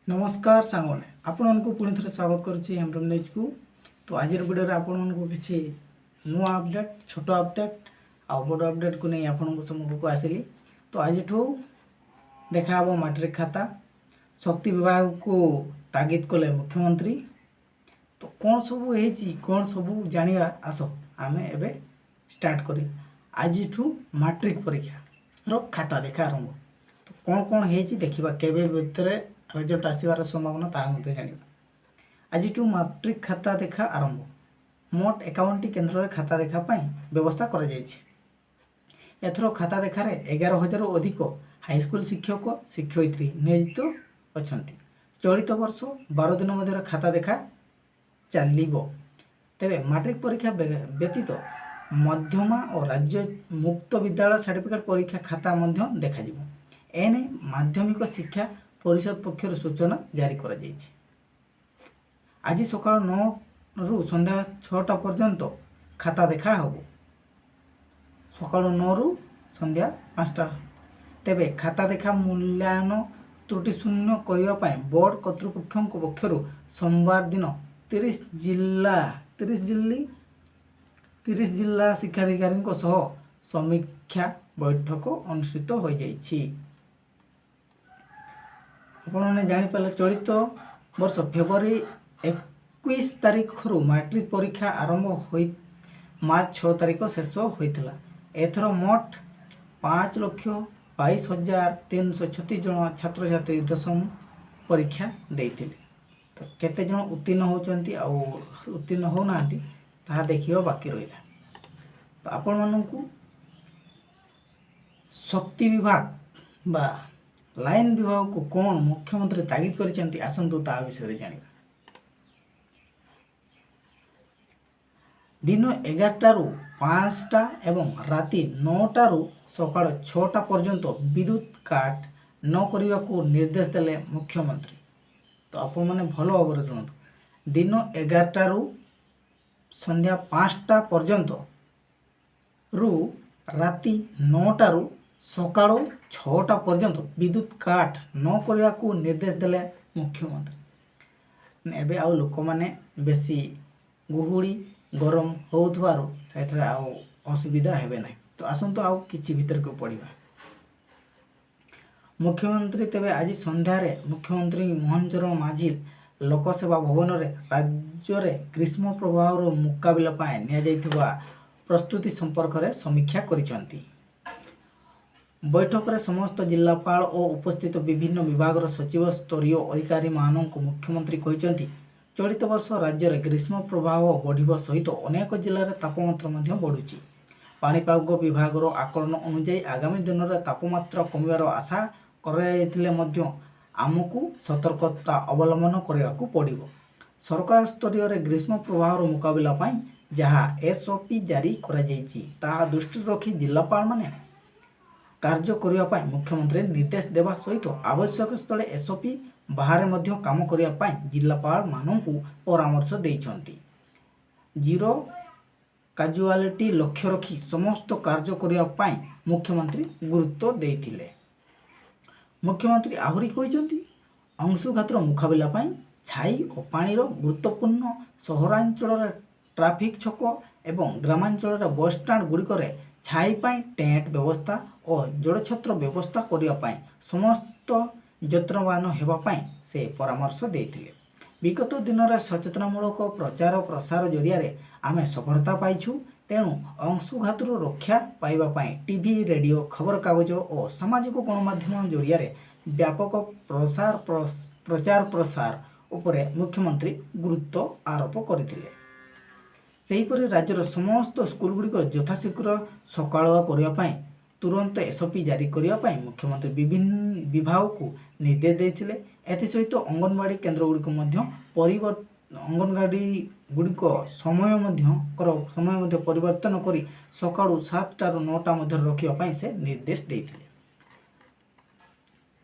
ନମସ୍କାର ସାଙ୍ଗମାନେ, ଆପଣମାନଙ୍କୁ ପୁଣି ଥରେ ସ୍ୱାଗତ କରୁଛି ହେମ୍ବ୍ରମ ନ୍ୟୁଜ୍କୁ। ତ ଆଜିର ଭିଡ଼ିଓରେ ଆପଣମାନଙ୍କୁ କିଛି ନୂଆ ଅପଡ଼େଟ୍, ଛୋଟ ଅପଡ଼େଟ୍ ଆଉ ବଡ଼ ଅପଡ଼େଟ୍କୁ ନେଇ ଆପଣଙ୍କ ସମ୍ମୁଖକୁ ଆସିଲି। ତ ଆଜିଠୁ ଦେଖାହେବ ମାଟ୍ରିକ ଖାତା। ଶକ୍ତି ବିଭାଗକୁ ତାଗିଦ କଲେ ମୁଖ୍ୟମନ୍ତ୍ରୀ। ତ କ'ଣ ସବୁ ହେଇଛି, କ'ଣ ସବୁ ଜାଣିବା, ଆସ ଆମେ ଏବେ ଷ୍ଟାର୍ଟ କରିବା। ଆଜିଠୁ ମାଟ୍ରିକ ପରୀକ୍ଷାର ଖାତା ଦେଖା ଆରମ୍ଭ। ତ କ'ଣ କ'ଣ ହେଇଛି ଦେଖିବା, କେବେ ଭିତରେ ରେଜଲ୍ଟ ଆସିବାର ସମ୍ଭାବନା ତାହା ମଧ୍ୟ ଜାଣିବା। ଆଜିଠୁ ମାଟ୍ରିକ ଖାତା ଦେଖା ଆରମ୍ଭ। ମୋଟ 51ଟି କେନ୍ଦ୍ରରେ ଖାତା ଦେଖା ପାଇଁ ବ୍ୟବସ୍ଥା କରାଯାଇଛି। ଏଥର ଖାତା ଦେଖାରେ 11 ହଜାରରୁ ଅଧିକ ହାଇସ୍କୁଲ ଶିକ୍ଷକ ଶିକ୍ଷୟିତ୍ରୀ ନିୟୋଜିତ ଅଛନ୍ତି। ଚଳିତ ବର୍ଷ 12 ଦିନ ମଧ୍ୟରେ ଖାତା ଦେଖା ଚାଲିବ। ତେବେ ମାଟ୍ରିକ ପରୀକ୍ଷା ବ୍ୟତୀତ ମଧ୍ୟମା ଓ ରାଜ୍ୟ ମୁକ୍ତ ବିଦ୍ୟାଳୟ ସାର୍ଟିଫିକେଟ୍ ପରୀକ୍ଷା ଖାତା ମଧ୍ୟ ଦେଖାଯିବ। ଏନେଇ ମାଧ୍ୟମିକ ଶିକ୍ଷା ପରିଷଦ ପକ୍ଷରୁ ସୂଚନା ଜାରି କରାଯାଇଛି। ଆଜି ସକାଳ 9ରୁ ସନ୍ଧ୍ୟା 6ଟା ପର୍ଯ୍ୟନ୍ତ ଖାତା ଦେଖା ହେବ। ସକାଳୁ 9ରୁ ସନ୍ଧ୍ୟା 5ଟା। ତେବେ ଖାତା ଦେଖା ମୂଲ୍ୟାୟନ ତ୍ରୁଟି ଶୂନ୍ୟ କରିବା ପାଇଁ ବୋର୍ଡ଼ କର୍ତ୍ତୃପକ୍ଷଙ୍କ ପକ୍ଷରୁ ସୋମବାର ଦିନ 30 ଜିଲ୍ଲା ଶିକ୍ଷାଧିକାରୀଙ୍କ ସହ ସମୀକ୍ଷା ବୈଠକ ଅନୁଷ୍ଠିତ ହୋଇଯାଇଛି। ଆପଣମାନେ ଜାଣିପାରିଲେ, ଚଳିତ ବର୍ଷ ଫେବୃଆରୀ 21 ତାରିଖରୁ ମାଟ୍ରିକ ପରୀକ୍ଷା ଆରମ୍ଭ ହୋଇ ମାର୍ଚ୍ଚ 6 ତାରିଖ ଶେଷ ହୋଇଥିଲା। ଏଥର ମୋଟ 5,22,336 ଜଣ ଛାତ୍ରଛାତ୍ରୀ ଦଶମ ପରୀକ୍ଷା ଦେଇଥିଲେ। ତ କେତେ ଜଣ ଉତ୍ତୀର୍ଣ୍ଣ ହେଉଛନ୍ତି ଆଉ ଉତ୍ତୀର୍ଣ୍ଣ ହେଉନାହାନ୍ତି, ତାହା ଦେଖିବା ବାକି ରହିଲା। ତ ଆପଣମାନଙ୍କୁ ଶକ୍ତି ବିଭାଗ ବା ଲାଇନ୍ ବିଭାଗକୁ କ'ଣ ମୁଖ୍ୟମନ୍ତ୍ରୀ ତାଗିଦ କରିଛନ୍ତି, ଆସନ୍ତୁ ତା ବିଷୟରେ ଜାଣିବା। ଦିନ 11ଟାରୁ 5ଟା ଏବଂ ରାତି 9ଟାରୁ ସକାଳ 6ଟା ପର୍ଯ୍ୟନ୍ତ ବିଦ୍ୟୁତ କାଟ ନ କରିବାକୁ ନିର୍ଦ୍ଦେଶ ଦେଲେ ମୁଖ୍ୟମନ୍ତ୍ରୀ। ତ ଆପଣମାନେ ଭଲ ଭାବରେ ଶୁଣନ୍ତୁ। ଦିନ 11ଟାରୁ ସନ୍ଧ୍ୟା 5ଟା ପର୍ଯ୍ୟନ୍ତ ରୁ ରାତି 9ଟାରୁ ସକାଳୁ 6ଟା ପର୍ଯ୍ୟନ୍ତ ବିଦ୍ୟୁତ କାଟ ନ କରିବାକୁ ନିର୍ଦ୍ଦେଶ ଦେଲେ ମୁଖ୍ୟମନ୍ତ୍ରୀ। ଏବେ ଆଉ ଲୋକମାନେ ବେଶୀ ଗୁହୁଳି ଗରମ ହେଉଥିବାରୁ ସେଠାରେ ଆଉ ଅସୁବିଧା ହେବେ ନାହିଁ। ତ ଆସନ୍ତୁ ଆଉ କିଛି ଭିତରକୁ ପଢ଼ିବା। ମୁଖ୍ୟମନ୍ତ୍ରୀ ତେବେ ଆଜି ସନ୍ଧ୍ୟାରେ ମୁଖ୍ୟମନ୍ତ୍ରୀ ମୋହନ ଚରଣ ମାଝୀ ଲୋକସେବା ଭବନରେ ରାଜ୍ୟରେ ଗ୍ରୀଷ୍ମ ପ୍ରବାହର ମୁକାବିଲା ପାଇଁ ନିଆଯାଇଥିବା ପ୍ରସ୍ତୁତି ସମ୍ପର୍କରେ ସମୀକ୍ଷା କରିଛନ୍ତି। ବୈଠକରେ ସମସ୍ତ ଜିଲ୍ଲାପାଳ ଓ ଉପସ୍ଥିତ ବିଭିନ୍ନ ବିଭାଗର ସଚିବ ସ୍ତରୀୟ ଅଧିକାରୀମାନଙ୍କୁ ମୁଖ୍ୟମନ୍ତ୍ରୀ କହିଛନ୍ତି, ଚଳିତ ବର୍ଷ ରାଜ୍ୟରେ ଗ୍ରୀଷ୍ମ ପ୍ରବାହ ବଢ଼ିବା ସହିତ ଅନେକ ଜିଲ୍ଲାରେ ତାପମାତ୍ରା ମଧ୍ୟ ବଢ଼ୁଛି। ପାଣିପାଗ ବିଭାଗର ଆକଳନ ଅନୁଯାୟୀ ଆଗାମୀ ଦିନରେ ତାପମାତ୍ରା କମିବାର ଆଶା କରାଯାଇଥିଲେ ମଧ୍ୟ ଆମକୁ ସତର୍କତା ଅବଲମ୍ବନ କରିବାକୁ ପଡ଼ିବ। ସରକାର ସ୍ତରରେ ଗ୍ରୀଷ୍ମ ପ୍ରବାହର ମୁକାବିଲା ପାଇଁ ଯାହା ଏସ୍ଓପି ଜାରି କରାଯାଇଛି, ତାହା ଦୃଷ୍ଟିରେ ରଖି ଜିଲ୍ଲାପାଳମାନେ କାର୍ଯ୍ୟ କରିବା ପାଇଁ ମୁଖ୍ୟମନ୍ତ୍ରୀ ନିର୍ଦ୍ଦେଶ ଦେବା ସହିତ ଆବଶ୍ୟକ ସ୍ଥଳେ ଏସ୍ଓପି ବାହାରେ ମଧ୍ୟ କାମ କରିବା ପାଇଁ ଜିଲ୍ଲାପାଳମାନଙ୍କୁ ପରାମର୍ଶ ଦେଇଛନ୍ତି। ଜିରୋ କାଜୁଆଲିଟି ଲକ୍ଷ୍ୟ ରଖି ସମସ୍ତ କାର୍ଯ୍ୟ କରିବା ପାଇଁ ମୁଖ୍ୟମନ୍ତ୍ରୀ ଗୁରୁତ୍ୱ ଦେଇଥିଲେ। ମୁଖ୍ୟମନ୍ତ୍ରୀ ଆହୁରି କହିଛନ୍ତି, ଅଂଶୁଘାତର ମୁକାବିଲା ପାଇଁ ଛାଇ ଓ ପାଣିର ଗୁରୁତ୍ୱପୂର୍ଣ୍ଣ। ସହରାଞ୍ଚଳରେ ଟ୍ରାଫିକ୍ ଛକ ଏବଂ ଗ୍ରାମାଞ୍ଚଳରେ ବସଷ୍ଟାଣ୍ଡ ଗୁଡ଼ିକରେ ଛାଇ ପାଇଁ ଟେଣ୍ଟ ବ୍ୟବସ୍ଥା ଓ ଜଳଛତ୍ର ବ୍ୟବସ୍ଥା କରିବା ପାଇଁ ସମସ୍ତ ଯତ୍ନବାନ ହେବା ପାଇଁ ସେ ପରାମର୍ଶ ଦେଇଥିଲେ। ବିଗତ ଦିନରେ ସଚେତନମୂଳକ ପ୍ରଚାର ପ୍ରସାର ଜରିଆରେ ଆମେ ସଫଳତା ପାଇଛୁ। ତେଣୁ ଅଂଶୁଘାତରୁ ରକ୍ଷା ପାଇବା ପାଇଁ ଟିଭି, ରେଡ଼ିଓ, ଖବରକାଗଜ ଓ ସାମାଜିକ ଗଣମାଧ୍ୟମ ଜରିଆରେ ବ୍ୟାପକ ପ୍ରଚାର ପ୍ରସାର ଉପରେ ମୁଖ୍ୟମନ୍ତ୍ରୀ ଗୁରୁତ୍ୱ ଆରୋପ କରିଥିଲେ। ସେହିପରି ରାଜ୍ୟର ସମସ୍ତ ସ୍କୁଲଗୁଡ଼ିକ ଯଥାଶୀଘ୍ର ସକାଳୁଆ କରିବା ପାଇଁ ତୁରନ୍ତ ଏସ୍ଓପି ଜାରି କରିବା ପାଇଁ ମୁଖ୍ୟମନ୍ତ୍ରୀ ବିଭିନ୍ନ ବିଭାଗକୁ ନିର୍ଦ୍ଦେଶ ଦେଇଥିଲେ। ଏଥିସହିତ ଅଙ୍ଗନବାଡ଼ି କେନ୍ଦ୍ରଗୁଡ଼ିକୁ ମଧ୍ୟ ଅଙ୍ଗନବାଡ଼ି ଗୁଡ଼ିକ ସମୟ ମଧ୍ୟ ପରିବର୍ତ୍ତନ କରି ସକାଳୁ 7ଟାରୁ 9ଟା ମଧ୍ୟରେ ରଖିବା ପାଇଁ ସେ ନିର୍ଦ୍ଦେଶ ଦେଇଥିଲେ।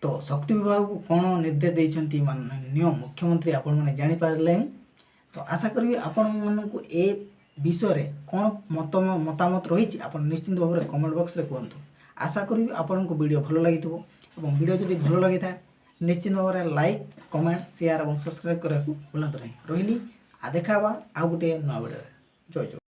ତ ଶକ୍ତି ବିଭାଗକୁ କ'ଣ ନିର୍ଦ୍ଦେଶ ଦେଇଛନ୍ତି ମାନନୀୟ ମୁଖ୍ୟମନ୍ତ୍ରୀ, ଆପଣମାନେ ଜାଣିପାରିଲେଣି। ତ ଆଶା କରିବି ଆପଣମାନଙ୍କୁ ଏ ବିଷୟରେ କ'ଣ ମତାମତ ରହିଛି, ଆପଣ ନିଶ୍ଚିନ୍ତ ଭାବରେ କମେଣ୍ଟ ବକ୍ସରେ କୁହନ୍ତୁ। ଆଶା କରିବି ଆପଣଙ୍କୁ ଭିଡ଼ିଓ ଭଲ ଲାଗିଥିବ ଏବଂ ଭିଡ଼ିଓ ଯଦି ଭଲ ଲାଗିଥାଏ, ନିଶ୍ଚିତ ଭାବରେ ଲାଇକ୍, କମେଣ୍ଟ, ସେୟାର ଏବଂ ସବସ୍କ୍ରାଇବ୍ କରିବାକୁ ଭୁଲନ୍ତୁ ନାହିଁ। ରହିଲି, ଆଉ ଦେଖା ହେବା ଆଉ ଗୋଟିଏ ନୂଆ ଭିଡ଼ିଓରେ। ଜୟ ଜଗନ୍ନାଥ।